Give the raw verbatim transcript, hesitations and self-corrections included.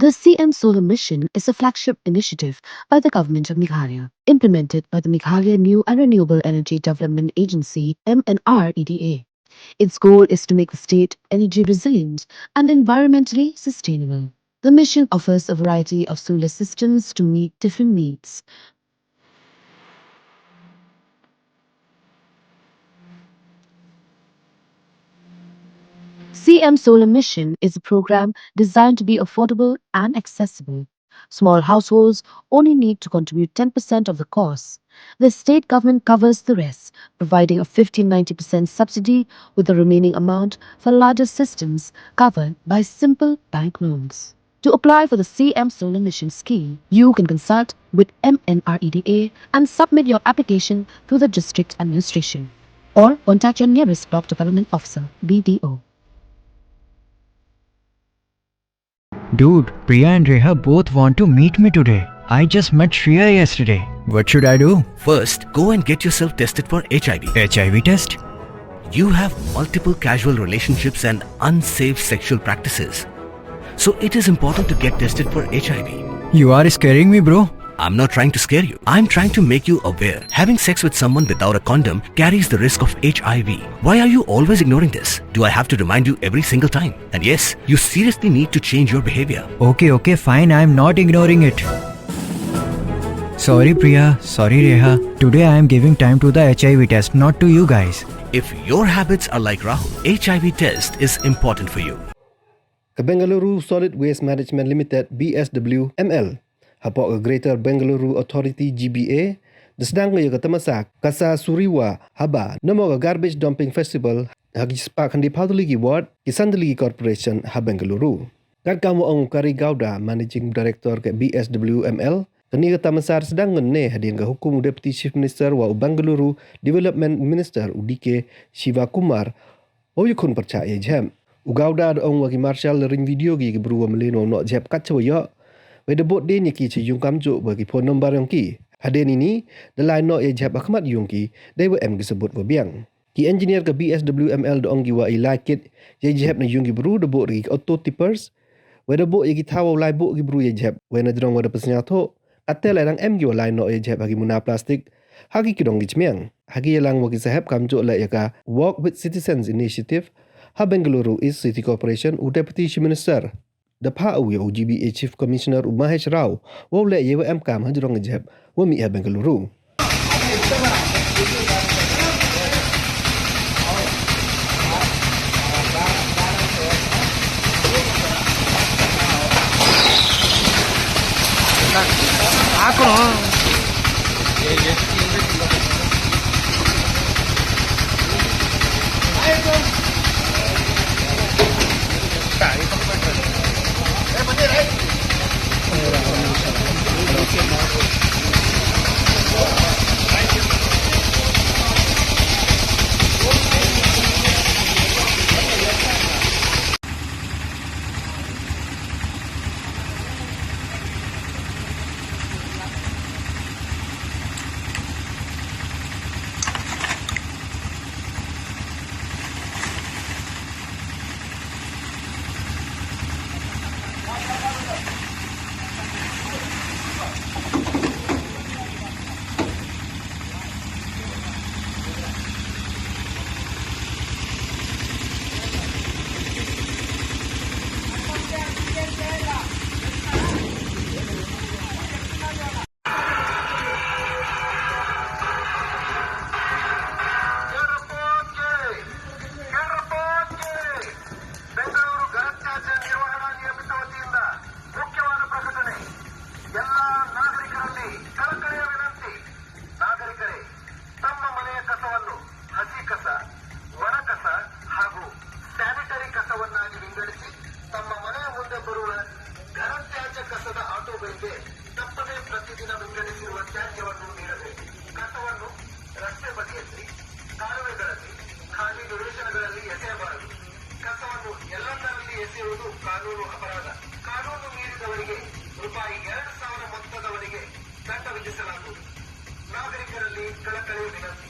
The C M Solar Mission is a flagship initiative by the Government of Meghalaya, implemented by the Meghalaya New and Renewable Energy Development Agency, M N R E D A. Its goal is to make the state energy resilient and environmentally sustainable. The mission offers a variety of solar systems to meet different needs. C M Solar Mission is a program designed to be affordable and accessible. Small households only need to contribute ten percent of the cost. The state government covers the rest, providing a fifteen ninety percent subsidy, with the remaining amount for larger systems covered by simple bank loans. To apply for the C M Solar Mission scheme, you can consult with M N R E D A and submit your application through the district administration, or contact your nearest block development officer, B D O. Dude, Priya and Reha both want to meet me today. I just met Shreya yesterday. What should I do? First, go and get yourself tested for H I V. H I V test? You have multiple casual relationships and unsafe sexual practices. So it is important to get tested for H I V. You are scaring me, bro. I'm not trying to scare you. I'm trying to make you aware. Having sex with someone without a condom carries the risk of H I V. Why are you always ignoring this? Do I have to remind you every single time? And yes, you seriously need to change your behavior. Okay, okay, fine. I'm not ignoring it. Sorry, Priya. Sorry, Reha. Today I am giving time to the H I V test, not to you guys. If your habits are like Rahul, H I V test is important for you. Ka Bengaluru Solid Waste Management Limited, B S W M L, hapoh ka Greater Bengaluru Authority, G B A, da sdang ko ya ka tamasa Kasa Suriwa Haba, namo ka Garbage Dumping Festival, ha ki spah khyndai phaw tylli ki ward, ki san tylli ki corporation ha Bengaluru. Katkam wa ong u Kari Gowda, Managing Director ka B S W M L, kani ka tamasa da sdang ko ne hadien ka hukum u Deputy Chief Minister wa u Bengaluru Development Minister u D K Shivakumar, wow yakhun pyrchah ya i jhep. U Gowda da ong wa ki marshal da ring video ki ya ki bru wa mlien wow noh jhep kat cha wa yoh. Wei da bud dien ya ki cha yung kamjooh wa ki phone number yong ki. Hadien ini, da lai noh ya i jhep hakhmat yung ki, dei wa em ki sabut wa biang. Ki engineer ka B S W M L da ong ki wa i lai kit ya i jhep na yung ki bru, da bud ya ki auto tippers. Wei da bud ya ki thaw wow lai bud ki bru ya i jhep. Wei na jrong wa da pynsñiawthooh, katte lai dang em ki wa lai noh ya i jhep ha ki muna plastic ha ki kdong ki chmiang. Ha ki yalang wa ki sahep kamjooh leh ya ka Walk with Citizens Initiative ha Bengaluru East City Corporation, u Deputy Chief Minister da phah u ya u G B A Chief Commissioner u Mahesh Rao wow leh ya i wa em kam ha jrong i jhep wa mih ha Bengaluru. Bengaluru ಗಣತ್ಯಾಜ್ಯ ನಿರ್ವಹಣಾ ನಿಯಮಿತ ವತಿಯಿಂದ ಮುಖ್ಯವಾದ ಪ್ರಕಟಣೆ. ಎಲ್ಲ ನಾಗರಿಕರಲ್ಲಿ ಕಳಕಳಿಯ ವಿನಂತಿ. ನಾಗರಿಕರೇ, ತಮ್ಮ ಮನೆಯ ಕಸವನ್ನು ಹಸಿ ಕಸ, ಒಣ ಕಸ ಹಾಗೂ ಸ್ಯಾನಿಟರಿ ಕಸವನ್ನಾಗಿ ವಿಂಗಡಿಸಿ ತಮ್ಮ ಮನೆಯ ಮುಂದೆ ಬರುವ ಘನತ್ಯಾಜ್ಯ ಕಸದ ಆಟೋಗಳಿಗೆ ತಪ್ಪದೇ ಪ್ರತಿದಿನ ವಿಂಗಡಿಸಿರುವ ತ್ಯಾಜ್ಯವನ್ನು ನೀಡಬೇಕು. ಕಸವನ್ನು ರಸ್ತೆ ಬದಿಯಲ್ಲಿ, ಕಾಲುವೆಗಳಲ್ಲಿ, ಖಾಲಿ ನಿವೇಶನಗಳಲ್ಲಿ ಎಸೆಯಬಾರದು. ಕಸವನ್ನು ಎಲ್ಲೆಂದರಲ್ಲಿ ಎಸೆಯುವುದು ಕಾನೂನು ಅಪರಾಧ. ಕಾನೂನು ಮೀರಿದವರಿಗೆ ರೂಪಾಯಿ ಎರಡು ಸಾವಿರ ಮೊತ್ತದವರೆಗೆ ದಂಡ ವಿಧಿಸಲಾಗುವುದು. ನಾಗರಿಕರಲ್ಲಿ ಕಳಕಳಿಯ ವಿನಂತಿ.